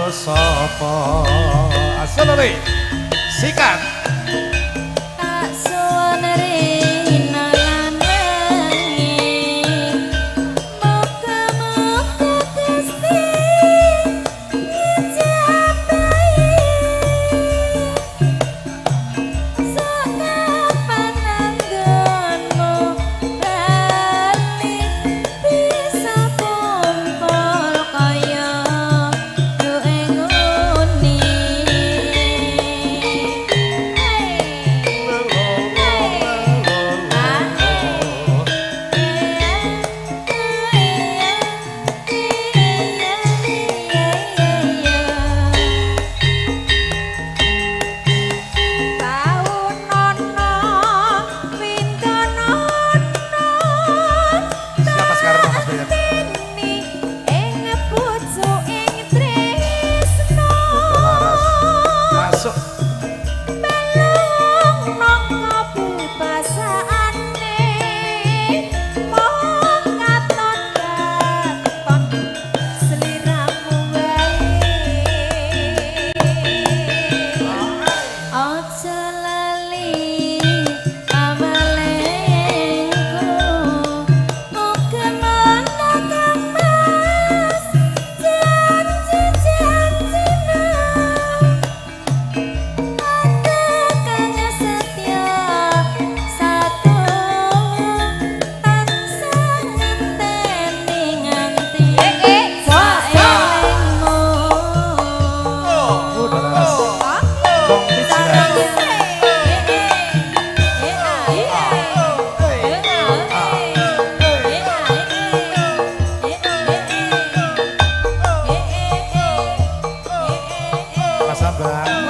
karo sapa? Asolore sikat. Tak suwun rina lan wengi, muga-muga Gusti ngijabahi. Sok kapan anggonmu bali bisa kumpul kaya duwe nguni. Siapa sekarang, Mas Bayan? Laras masuk. Aja lali amalengku, muga mana kang Mas janji-janjina, aku kang setya satu tansah ngenteni nganti saelingmu. Udah laras. Komplit jiran. Mas Abang.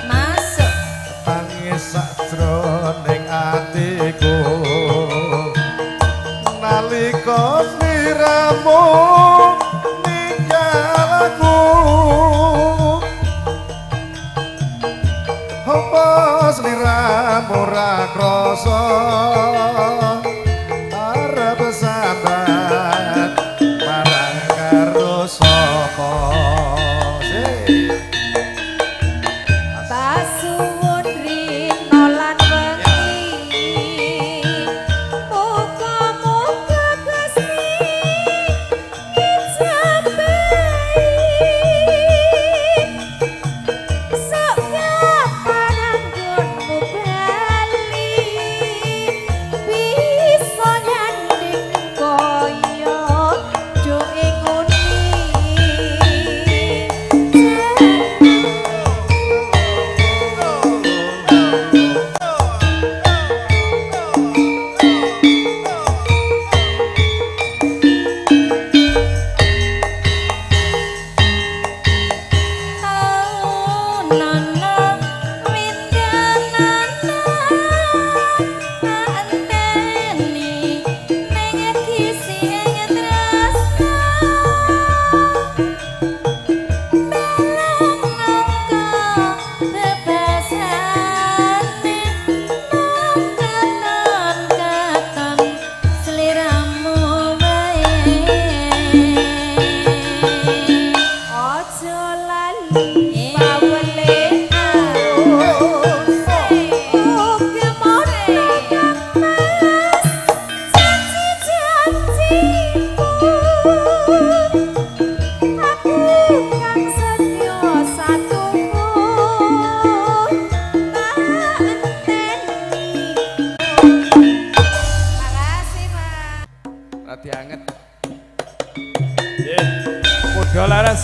Masuk. Tangis sakjroning atiku nalika sliramu ninggal aku. Apa sliramu ra krasa arep sambat marang karo sapa? Sik. Pasuwun rina lan wengi, muga-muga Gusti ngijabahi. Sok kapan anggonmu bali bisa nyanding kaya duwe nguni. Taunana windanana anteni ning kisi ing tresna, belong nangka bebasane mung katon katon sliramu wae. Aja lali Radi anget. Nggih. Muda laras.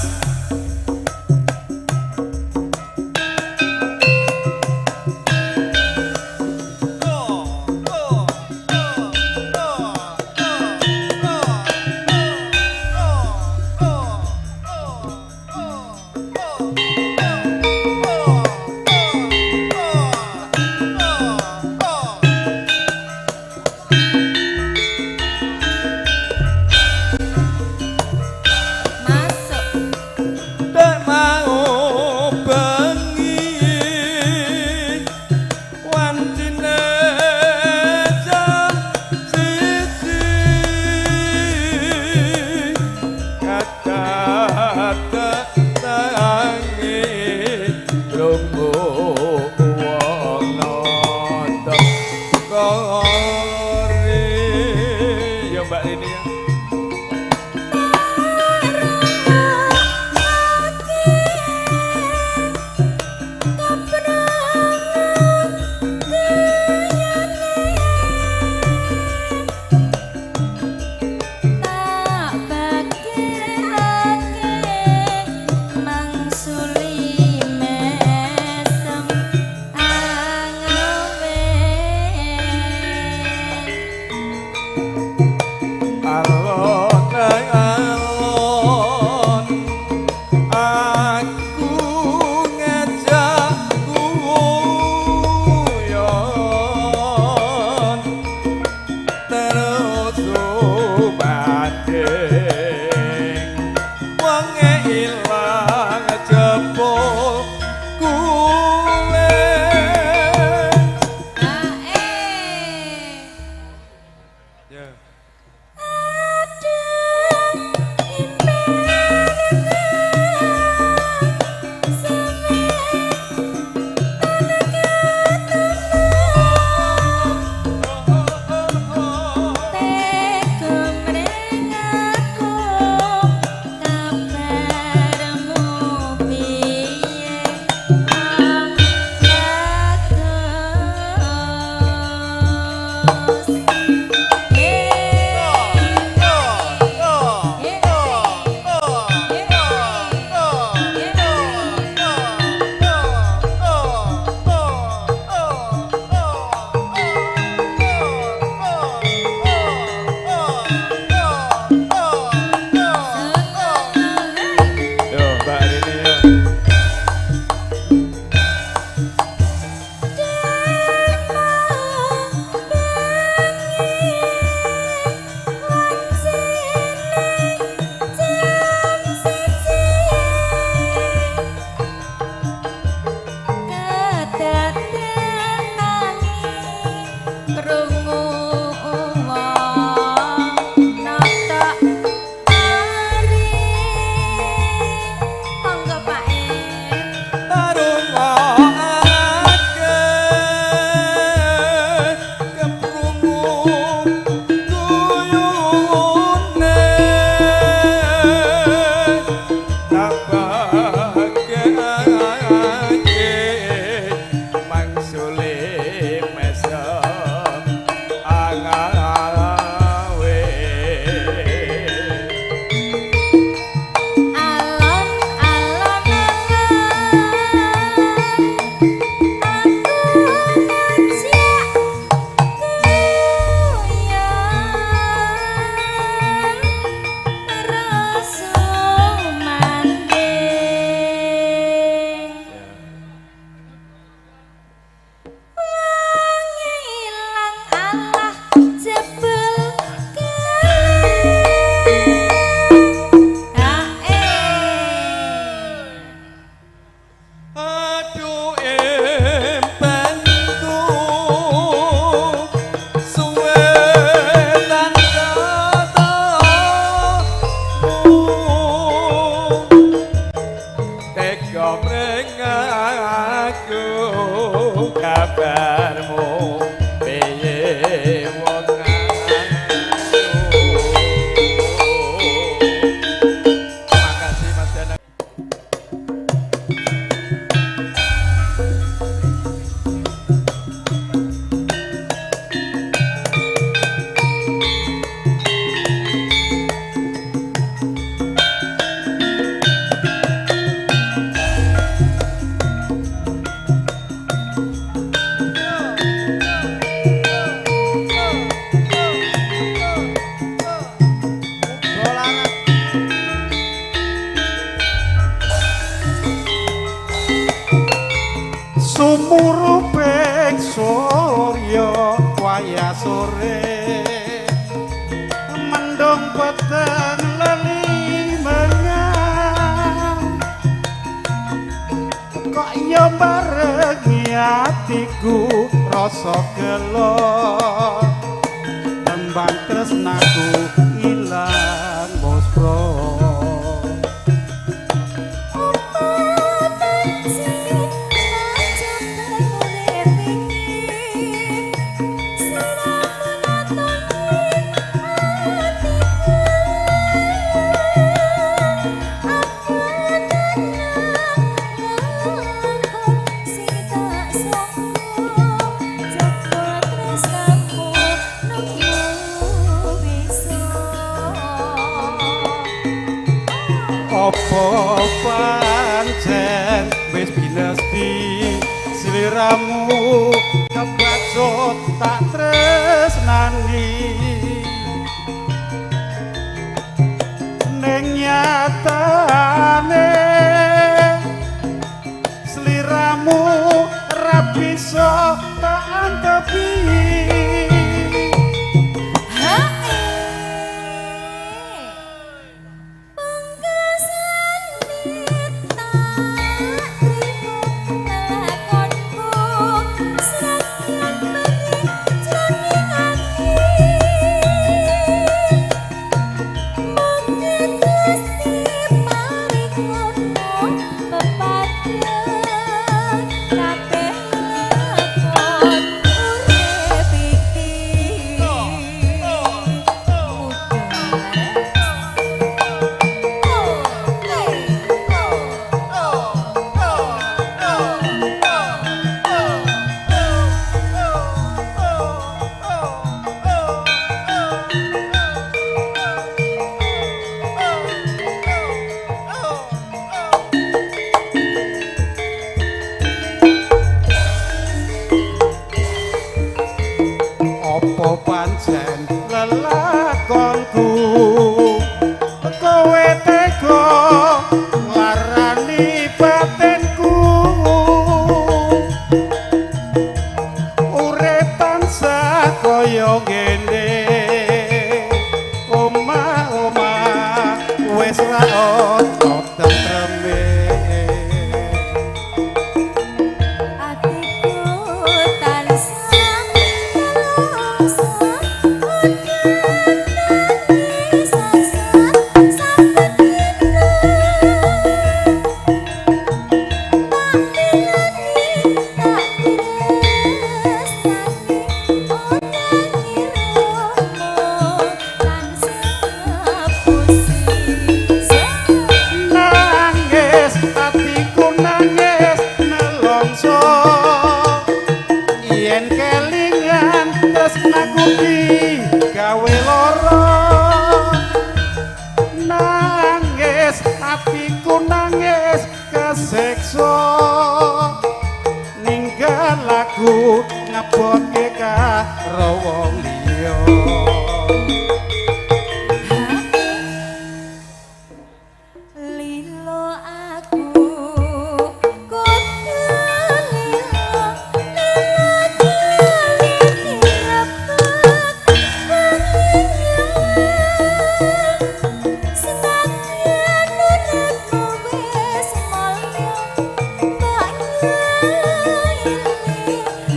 Tega mring aku kabarmu piye wong ayu. Makasih Mas Danang. Sumuruping surya wayah sore mendung peteng leli mengang kok ya barengi atiku rasa gelo tembang tresnaku ilang muspro. Apa pancen wis binesti sliramu kebacut tak tresnani ning nyatane sliramu ra bisa tak antepi. Apa pancen lelakonku kowe tega nglarani batinku urip tansah kaya ngene omah-omah wis ra ono tentreme. Atiku tansah nelongso Nangis atiku nangis nelongso yen kelingan tresnaku digawe lara nangis atiku nangis kesiksa ninggal aku ngebotke karo wong liya. Lilo aku kudu lilo lilo jali direbut senadyan uripku wis mulya mbok nyayeli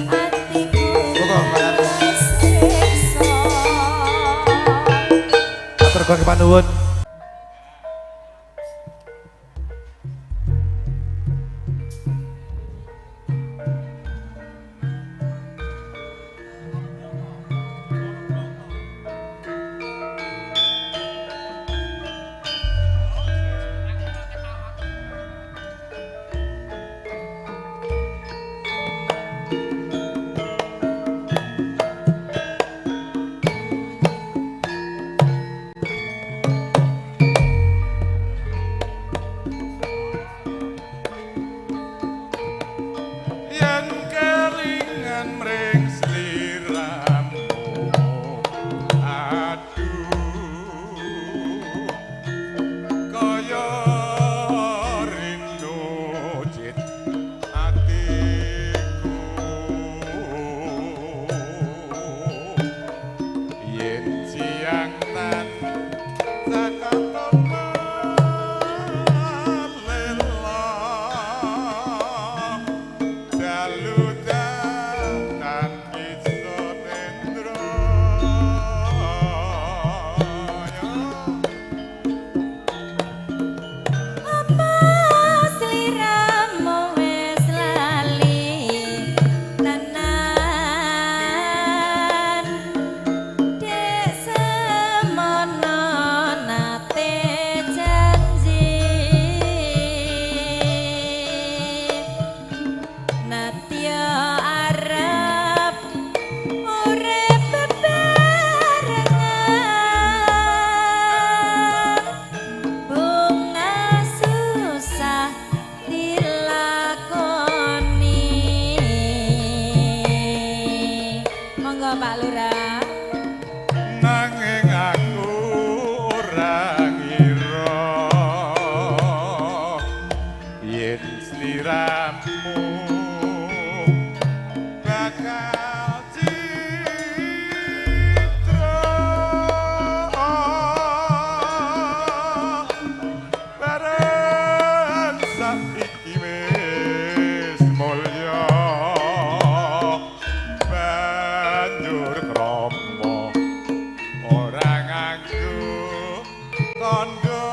atiku kesiksa. Matur nuwun. Sliramu bakal citra bareng saiki wis mulya banjur krama ora nganggo kandha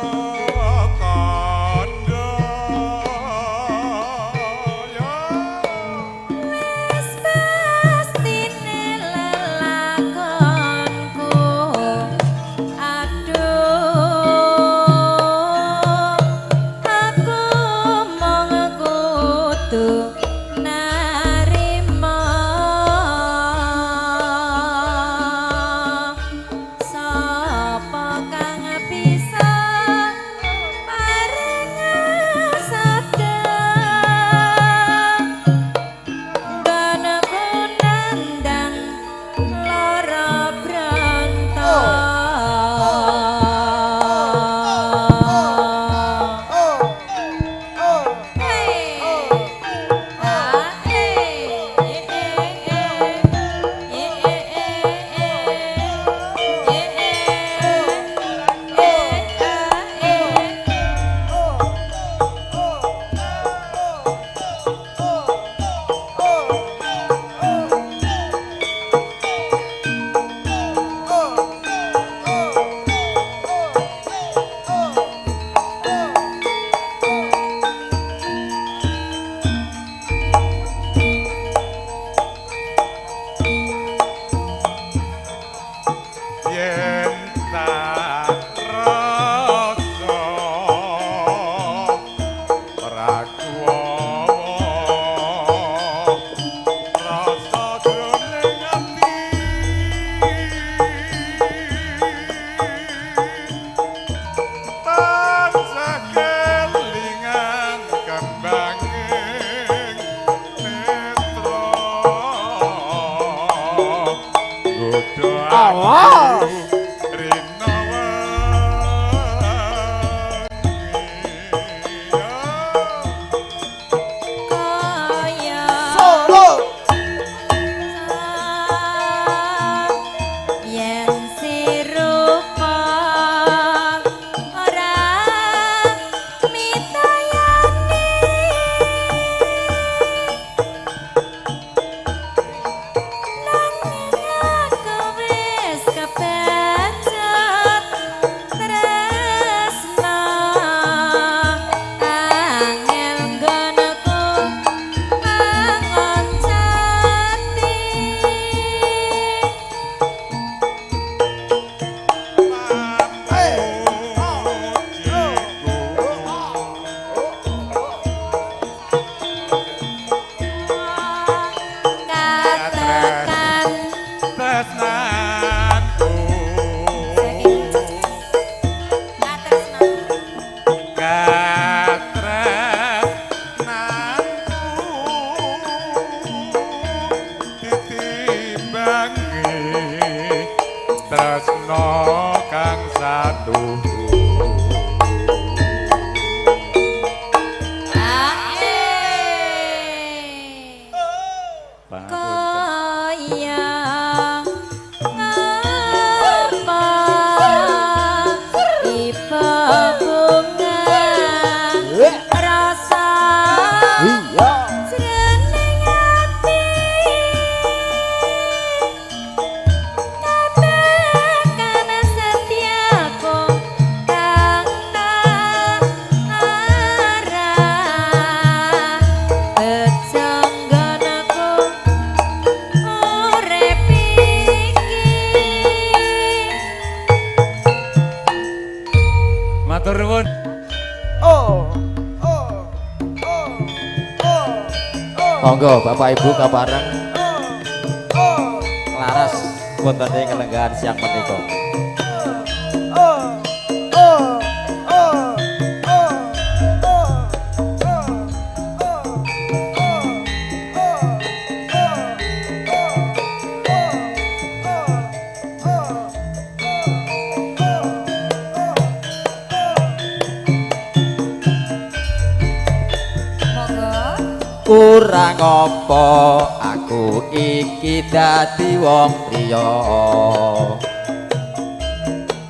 kandha ya. Wis pastine lelakonku, aduh, aku mung kudu narima. Sapa kang bisa paring sabda, nggonku nandang lara branta. Yen tak rasa ora kuwawa rasa jroning ati tansah kelingan kembanging netra godho aku rina wengi. Kaya yen sirupa ora mitayani, nanging aku wis kepecut tresna, angel nggonku mangoncati. Katekan Tresnanku katresnan katresnanku ditimbangi tresna kang satuhu. Kaya ngapa ibu bunga rasa jroning ati, katekan setiaku kang tak arah bejo nggonku urip iki. Matur nuwun. Monggo Bapak Ibu kapareng laras wonten ing kelenggahan siang menika. Monggo. Kurang apa aku iki dadi wong priya?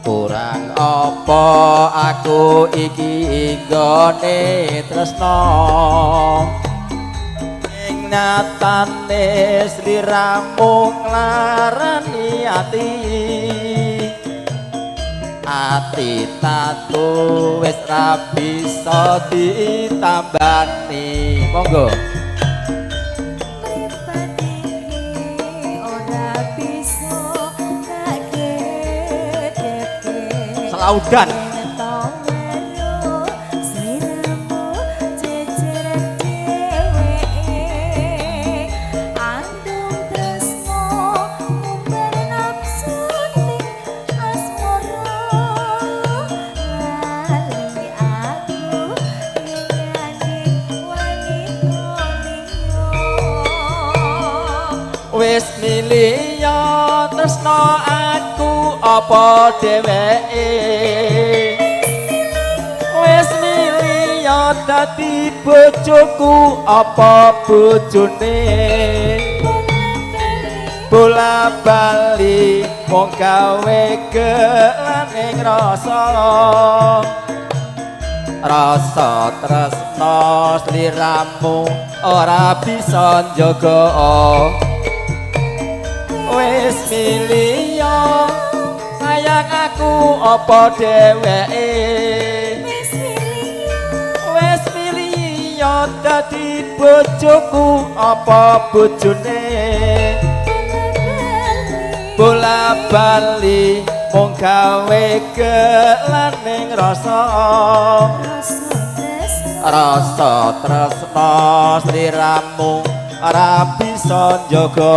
Kurang apa aku iki nggone tresna? Ing nyatane sliramu nglarani ati. Ati tatu wis ra bisa ditambani. Monggo. Selaudan. Wis milih tresno aku apa dheweke? Wis milih dadi bojoku apa bojone? Bola bali mung gawe gelaning rasa. Rasa tresno sliramu ora bisa njaga. Wis milih sayang aku apa dheweke? Wis milih dadi bojoku apa bojone? Bola bali mung gawe gelaning rasa. Rasa tresno sliramu ora bisa njaga.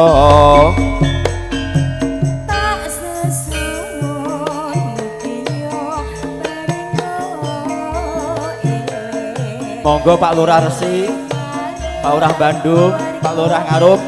Monggo Pak Lurah Resi, Pak Lurah Bandung, Pak Lurah Ngarup.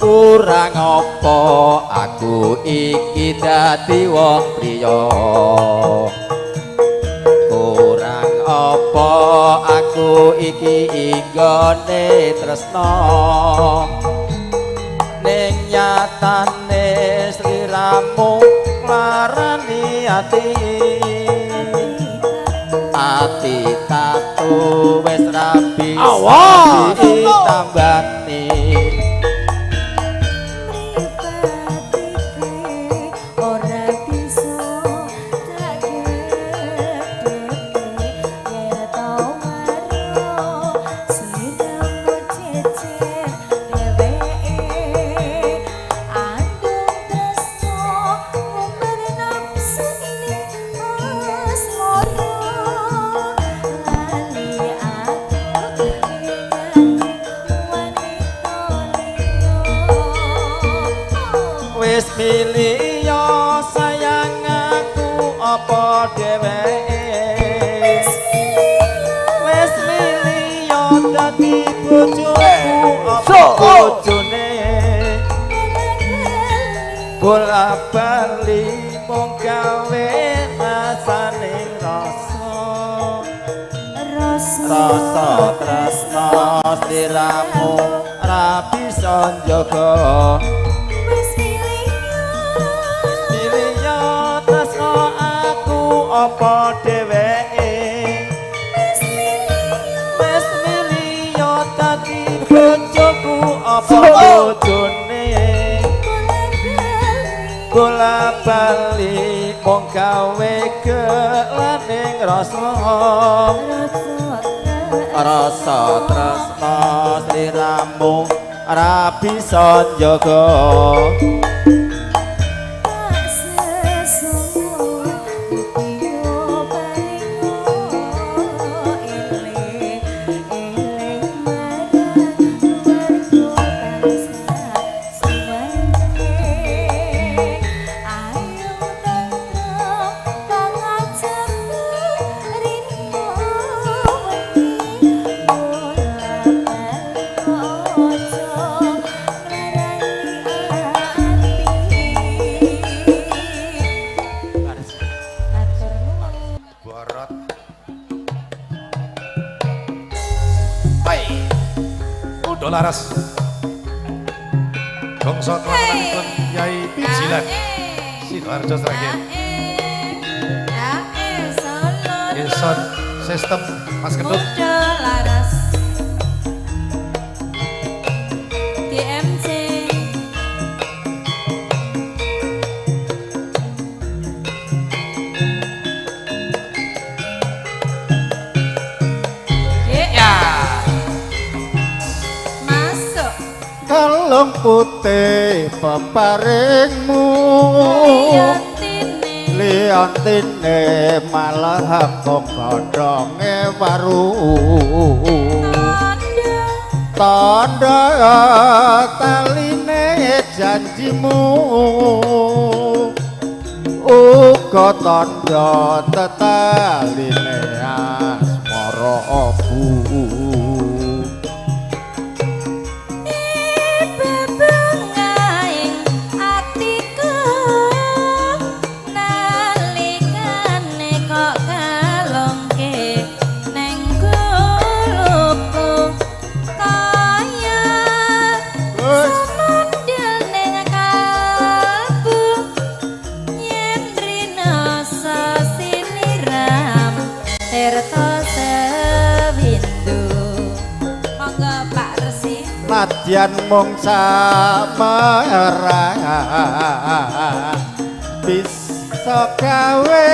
Kurang apa aku iki dadi wong priya? Kurang apa aku iki nggone tresna? Ning nyatane sliramu nglarani ati. Ati tatu wis ra bisa ditambani. Wis milih sayang aku apa dheweke? Wis milih dadi bojoku apa bojone? Bola bali mung gawe rasane rasa. Rasa tresno sliramu ora bisa njaga. Apa dheweke? Wis milih dadi bojoku apa bojone? Bola bali mung gawe gelaning rasa rasa tresna sliramu ora bisa njaga. Borot. Pai. Kudo laras. Gongso tuan Yai Pijilan. Sidoarjo Sragen. Sound system Mas Ketut. Kudo laras. GMC. Masuk. Kalung putih peparingmu Liyantine. Liyantine malah kok godhonge waru. Tanda. Tanda taline janjimu uga tanda tetaline asmara abu. Bebungaing atiku nalikane kok kalungke neng guluku kaya sumandel neng kalbu yen rina sasiniram tirta sewindu. Monggo Pak Resi. Nadyan mung samerang bisa gawe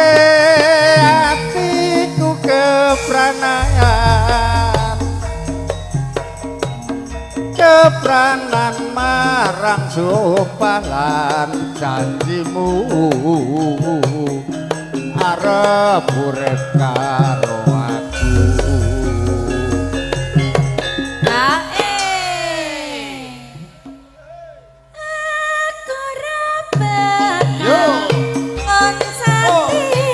atiku kepranan, kepranan marang sumpah lan janjimu arep urip karo aku. Aku ora bakal ngonsati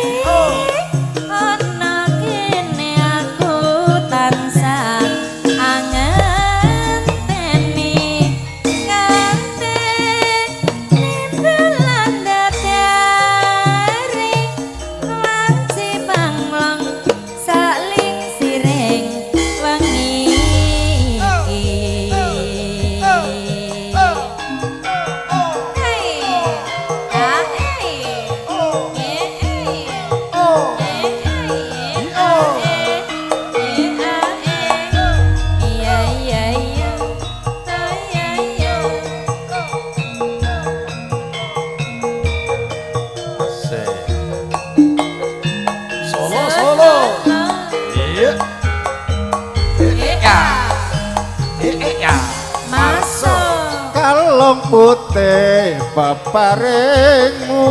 ana kene aku tansah angenteni nganti nimbulan dadari wanci panglong saling siring wengi iki. Hei, ah, hei, eh, eh, eh, eh, ah, eh, eh, ah, eh. Iya, iya, iya, ah, iya, iya. Asik. Solo Solo. Iya. Iya. Iya. Masuk. Kalung putih peparingmu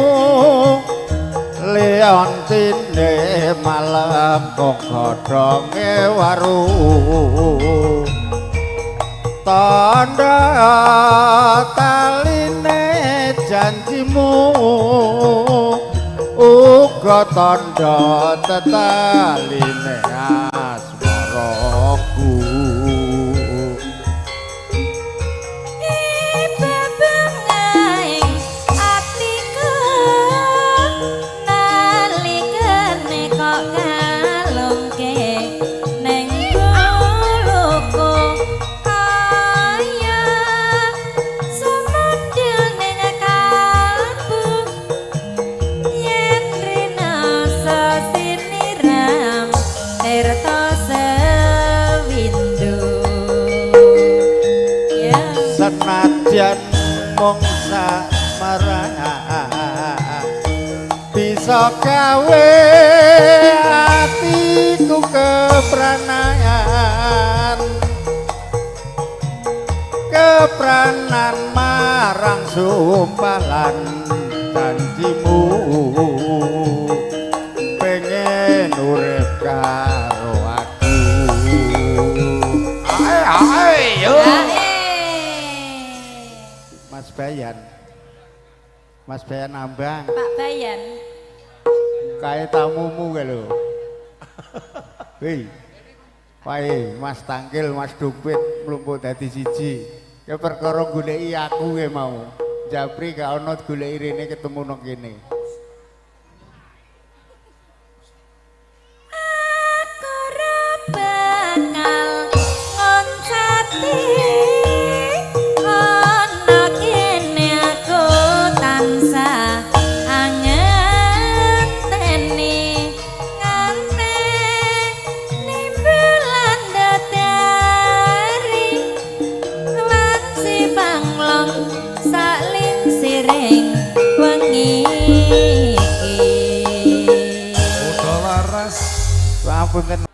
liontine malam kok godhonge waru. Tanda taline janjimu uga tanda tetaline asmaraku. Bebungaing atiku nalikane kok kalungke neng guluku kaya sumandel neng kalbu yen rina sasiniram tirta sewindu. Ya. Senajan mung samarang bisa gawe Senajan janjimu pengen urip karo aku. Ae ae yo. Mas Bayan. Mas Bayan Ambang. Pak Bayan. Kae tamumu kae lho. Hei. Wae, Mas Tangkil, Mas Dompet mlumpuk dadi siji. Ya perkara goleki aku kae mau. Japri gak ono goleki rene ketemu nang kene. Aku ora bakal ngoncati. Ana kene aku tansah angenteni nganteni bulan dadari lan si panglong saling siring wengi iki. Udah laras. Ngapunten.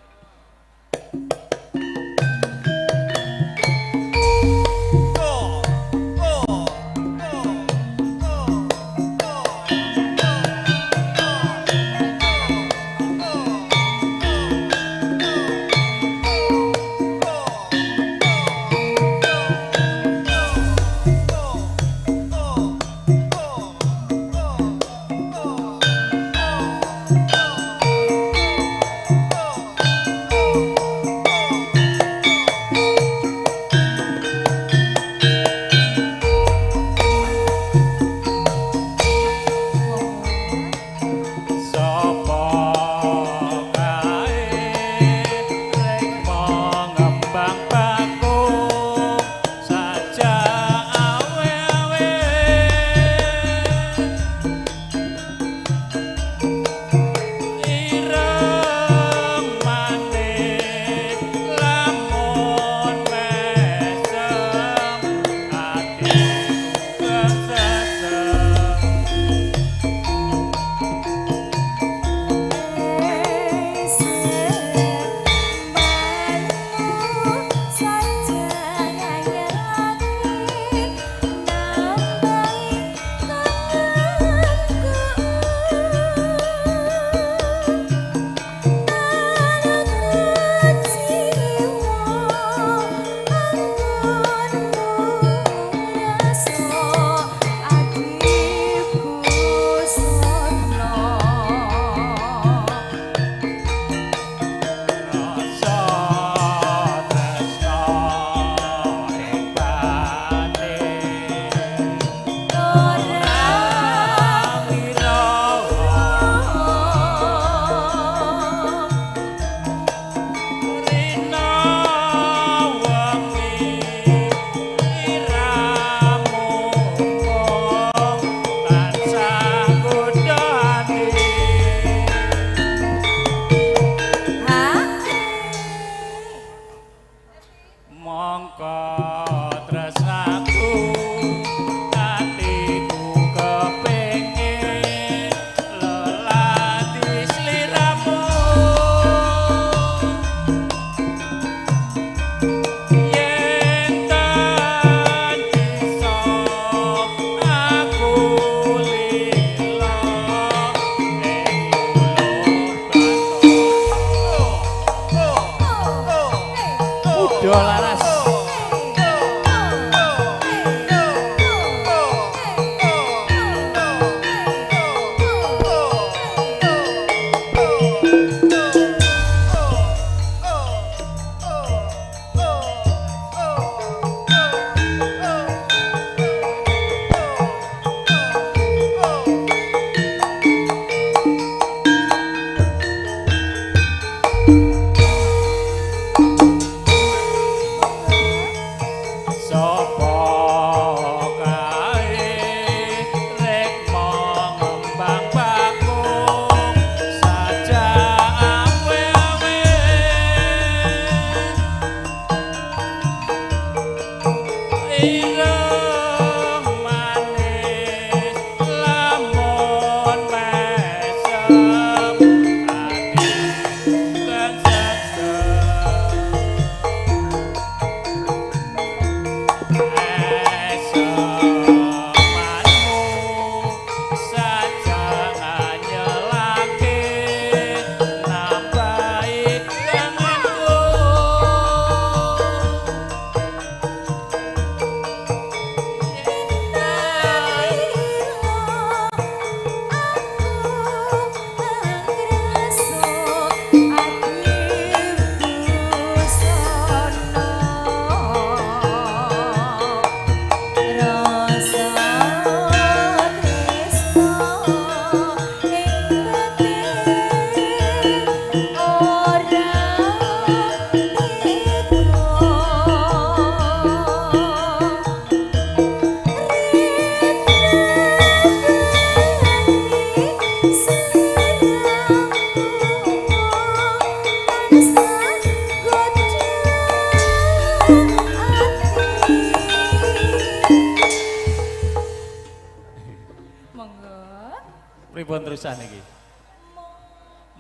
Pripun terusan iki?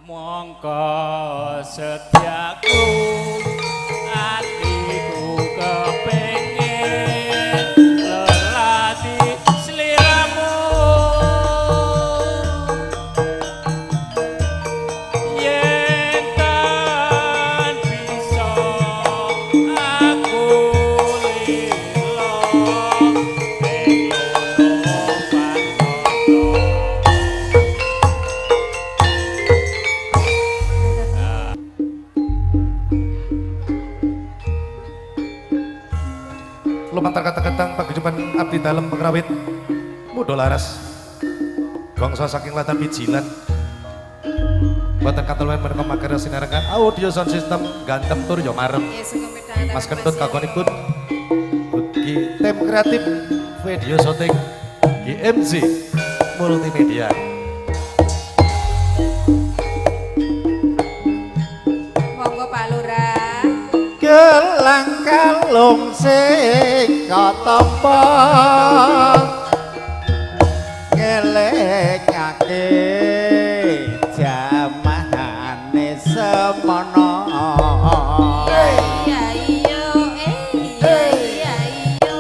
Mongko setiaku atiku kepengin lelati sliramu yen tan bisa aku lila ing loro. Lumantar kata-katang paguyuban abdi dalem pengrawit Mudo Laras gongso saking latar pijilan boten kateluan menika makarya sinarengan audio sound system ganteng tur yo marem Mas Kentut kagonipun ugi tim kreatif video syuting GMC Multimedia. Monggo Pak Lurah. Gelang kalung sing katampa ngelingake jamahane semono. Iya iya iya iya iya.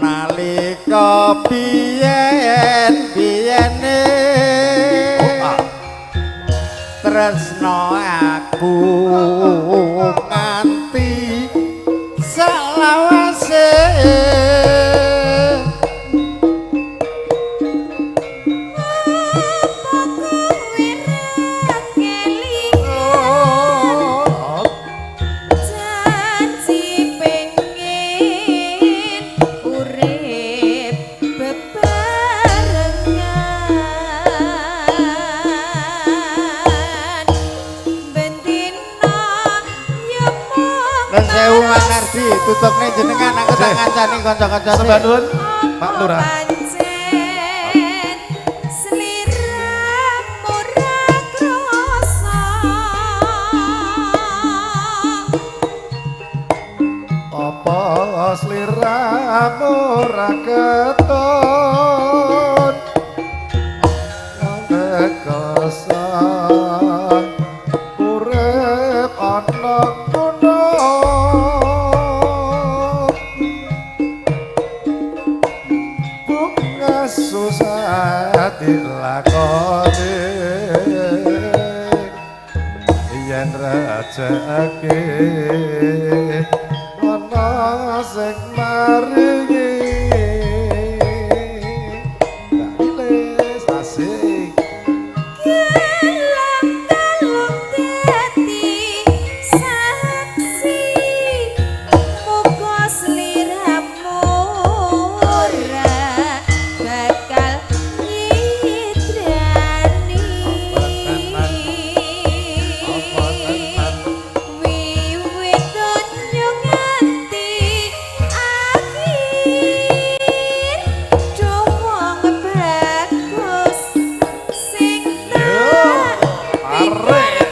Nalika biyen biyene tresno aku nganti selawase. Apa kowe ra kelingan janji pengen urip bebarengan ben dina ya mung Nuwun sewu Mas Nardi, tutupne jenengan aku tak ngancani kanca-kancane. Sembah nuwun Pak Lurah. Pancen sliramu ra krasa. Apa sliramu ora ketun Ngekosa urip ana kono bunga susah dilakoni yen rajake ana sing maringi Dailes asik. Gelang kalung dadi saksi muga sliramu ora bakal nyidrani. Wiwit donya nganti akhir do wong bagus sing tak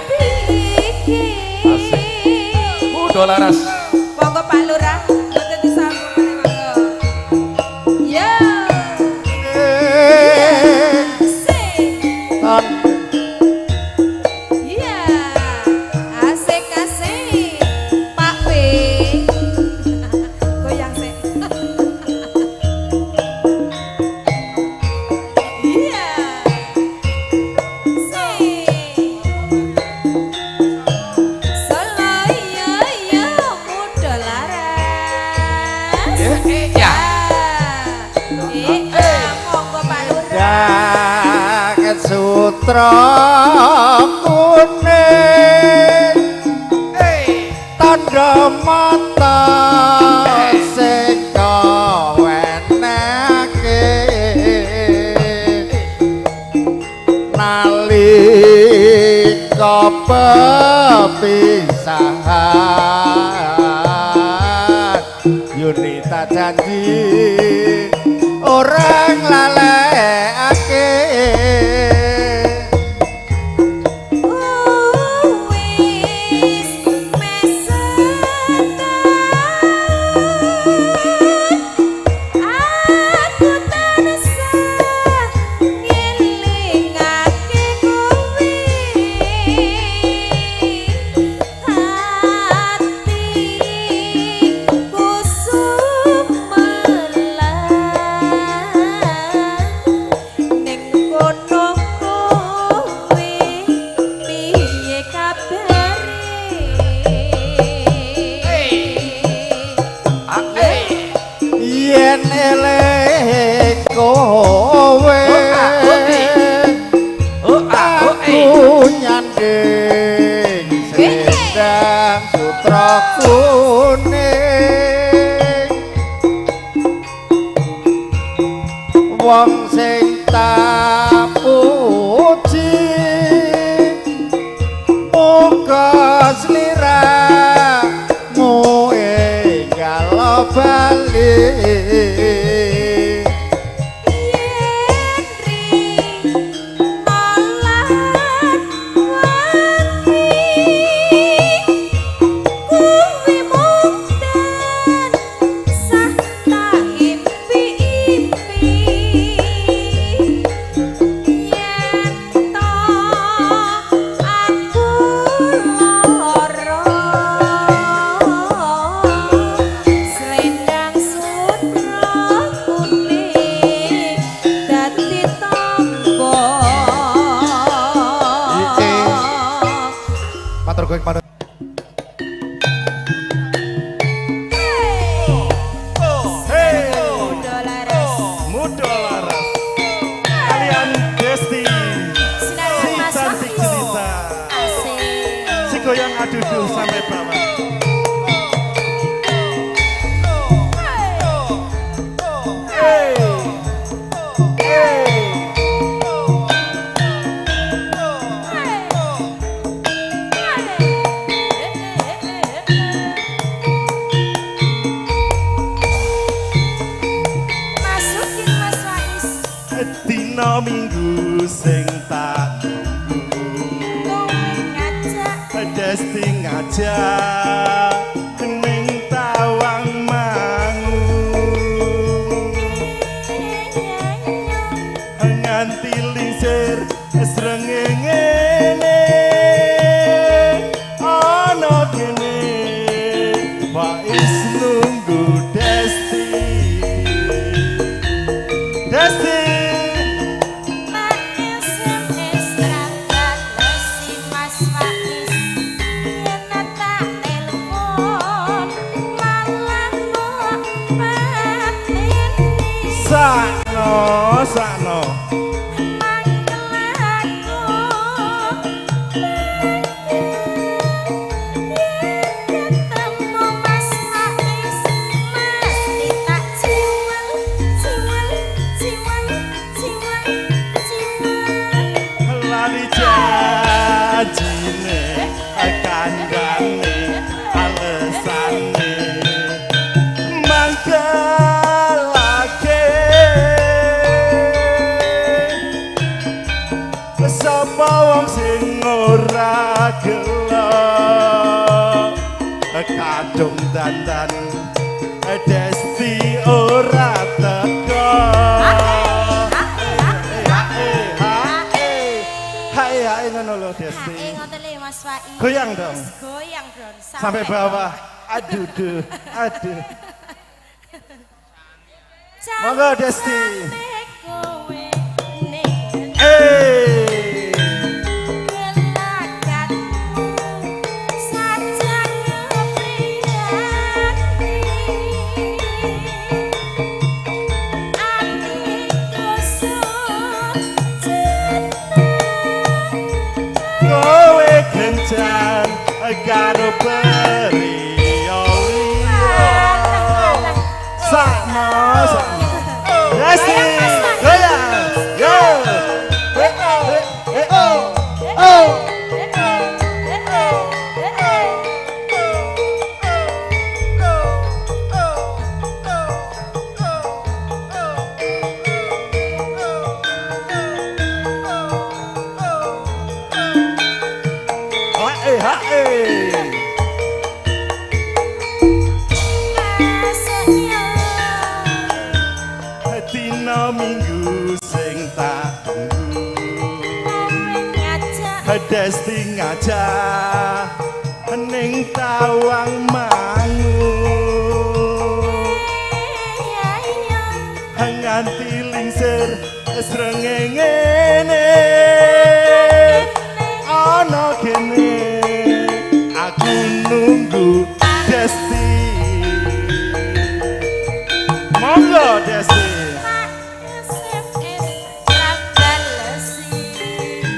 pikir. Mudo Laras. Monggo Pak Lurah, mboten disambung monggo. Yo. Sing. Iya. Asik asik. Pak W. Goyang sik. Iya. Sing. Solo iya iya Mudo Laras. Iya. Iya, monggo Pak Lurah. Jagat sutra kuning tandha mata sing kawenake nalika pepisahan Yunita janji ora nglalekake. Wis mesetan aku tansah ngelingake. Selendang sutra kuning wong sing tak puji muga sliramu enggal bali. Minggu sing tak tunggu Desti ngajak ning Tawang Mangu nganti lingsir srengenge ana kene Faiz nunggu Desti. Desti sakno sakno ketemu Mas Faiz mesti tak ciwel ciwel ciwel ciwel ciwel lali janjine kandhane alesane mangkelake sapa wong sing ora gelo kadung dandan Desti ora teko. Hae hae ngono lho Desti. Hae ngoten lho Mas Faiz. Goyang dong. Goyang dong sampai bawah. Aduh duh aduh. Monggo Desti. Kowe kencan karo periyo liya. Sakno sakno. Desti goyang. Yo. Eh eh oh. Oh. Dina Minggu sing tak tunggu Desti ngajak ning Tawang Mangu nganti lingsir srengenge ana kene aku nunggu Desti. Monggo Desti.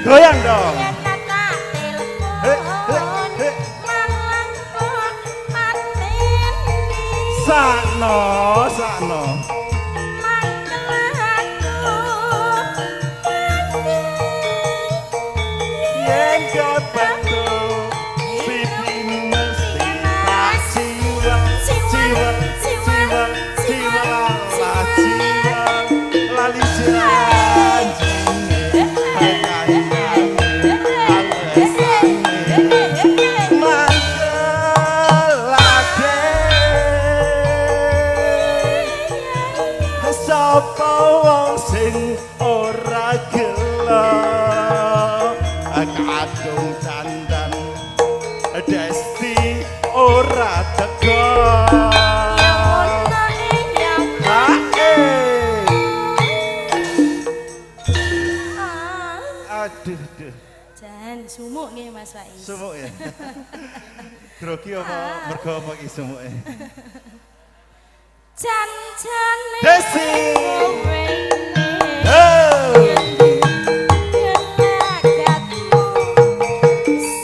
Goyang dong. Eh, eh, Sakno, sakno. Mangkel aku Yen kepethuk pipi mesti tak siwel, siwel, siwel, siwel, lah siwel, lali janjine, kancane, alesane. Mangkel ade. Sapa wong sing ora gelo kadung candan Desti ora tega. Ya ono ya. Hae. Aduh duh. Jan sumuk nggih Mas Faiz. Sumuk ya. Grogi apa mergo apa iki sumuke? Jan-jane Desi. kowe Hey. Gelagatmu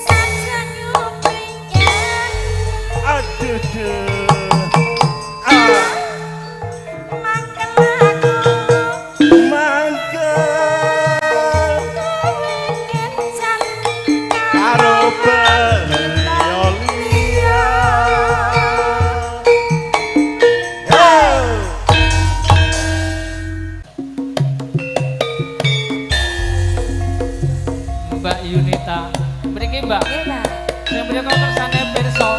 saja nyupringan. Aduh duh. Ah. Mangkel aku Mangkel kowe kencan karo liya. Hey. Mbak Yunita. Mriki Mbak, Nggih, Pak. sing mriko kersane pirsa.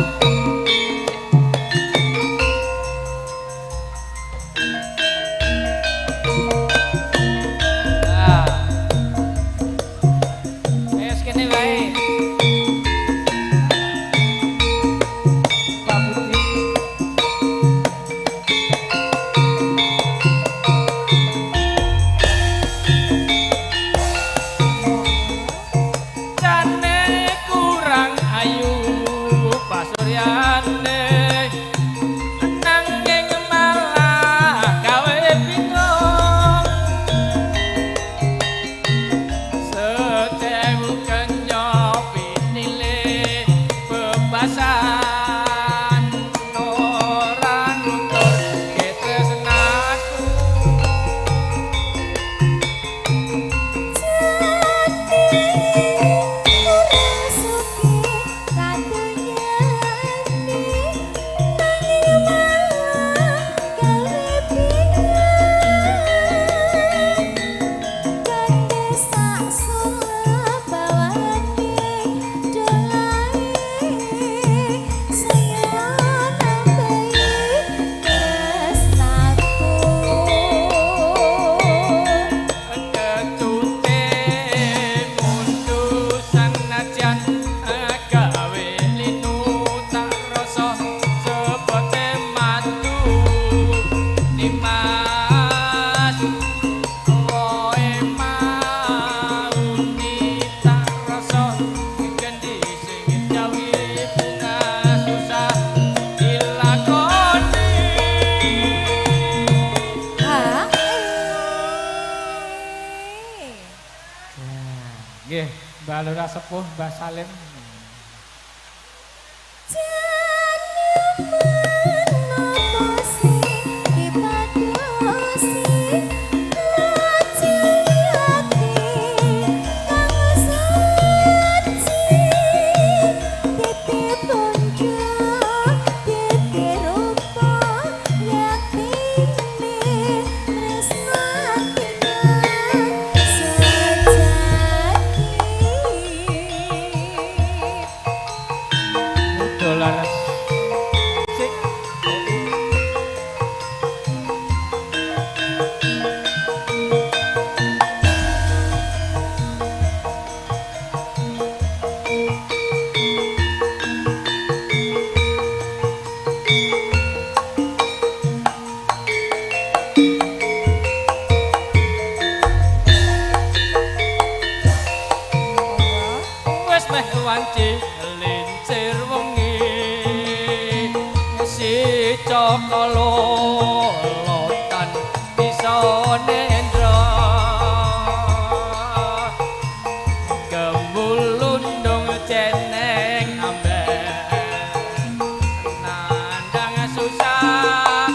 Ah. Ayo sekene wae. Pak Budi. Jane kurang ayu pasuryane nanging malah gawe bingung setewu kenyop pinile bebasan ora nutur ketresnaku. Kecute mundu sanajan gawe linu tak rasa sepote madu Dimas woe mauni tak rasa kendi sing jawi bunga susah dilakoni. Nggih, Mbak Lurah Sepuh, Mbah Salim. Dolar. Sik. Wes meh wanci lincir wengi si cokolo lotan bisa nendra gemulundung ceneng amben nandang susah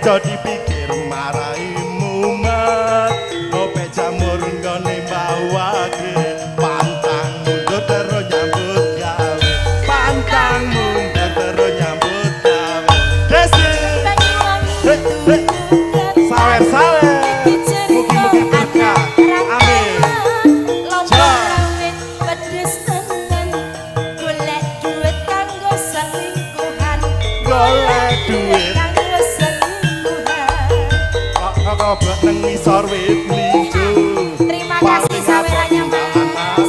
Jadi pikir marai mumet, ngopek jamur nggone bawake, pantang mundur terus nyambut gawe, pantang mundur terus nyambut gawe. Desi, sawer sawer, mugi-mugi berkah, amin. Golek duit kanggo selingkuhan. Kok nang ngisor wit mlinjo. Terima kasih sawerannya Mas.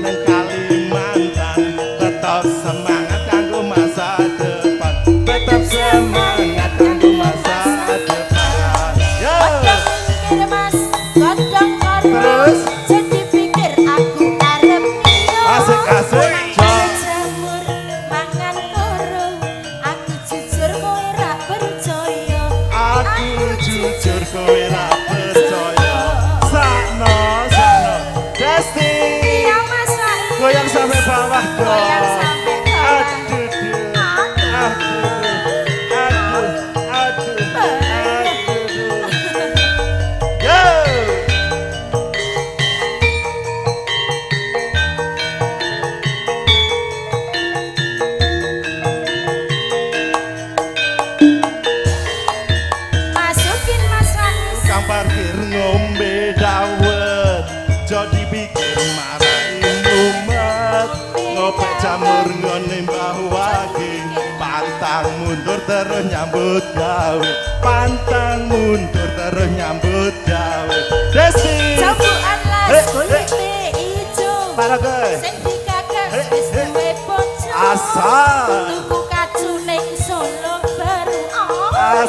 Nang Kalimantan, tetap semangat kanggo masa depan. Tetap semangat kanggo masa depan. Yo. Mas, godhong karo. Terus jadi pikir aku arep liya. Asik asik. Jujur kowe ra percaya. Sakno sakno Desti. Iya Mas Wai. Goyang sampai bawah dong. Goyang sampai bawah. Aduh aduh aduh aduh aduh. Yo. Parkir ngombe dawet, jadi pikir marai mumet, ngopek jamur nggone Mbah Wage, pantang mundur terus nyambut gawe, pantang mundur terus nyambut gawe. Desi, jambukan las kulite ijo, sing dikagas wis duwe bojo, asal tuku kacu ning Solo baru,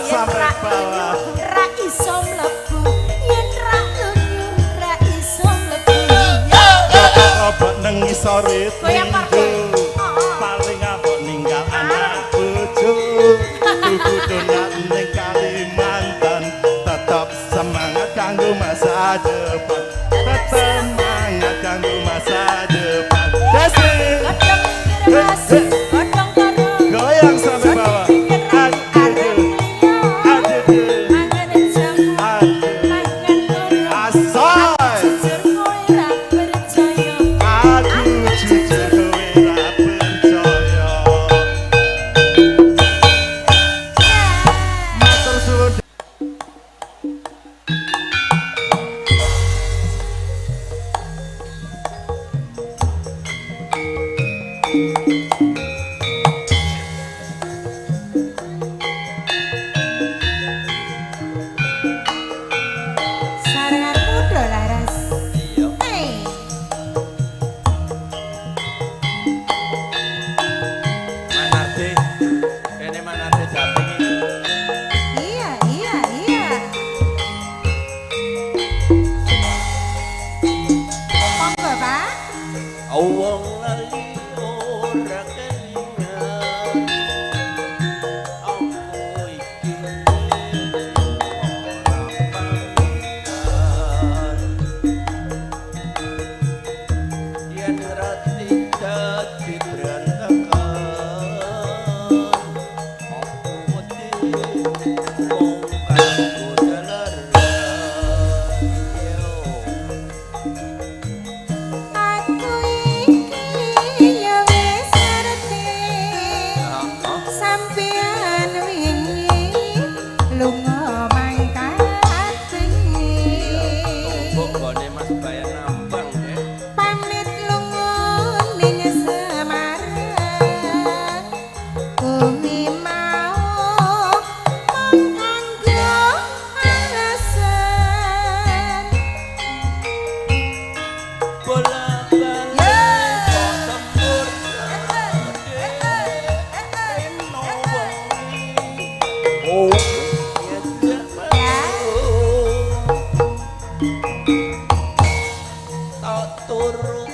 sampai bawah. Ra iso mlebu yen ra lunyu ra iso mlebu. Kobok nang ngisor wit paling abot ninggal anak bojo, tuku donat ning Kalimantan, tetep semangat kanggo masa depan, tetep semangat kanggo masa depan. Desi, goyang sampai bawah. Turut.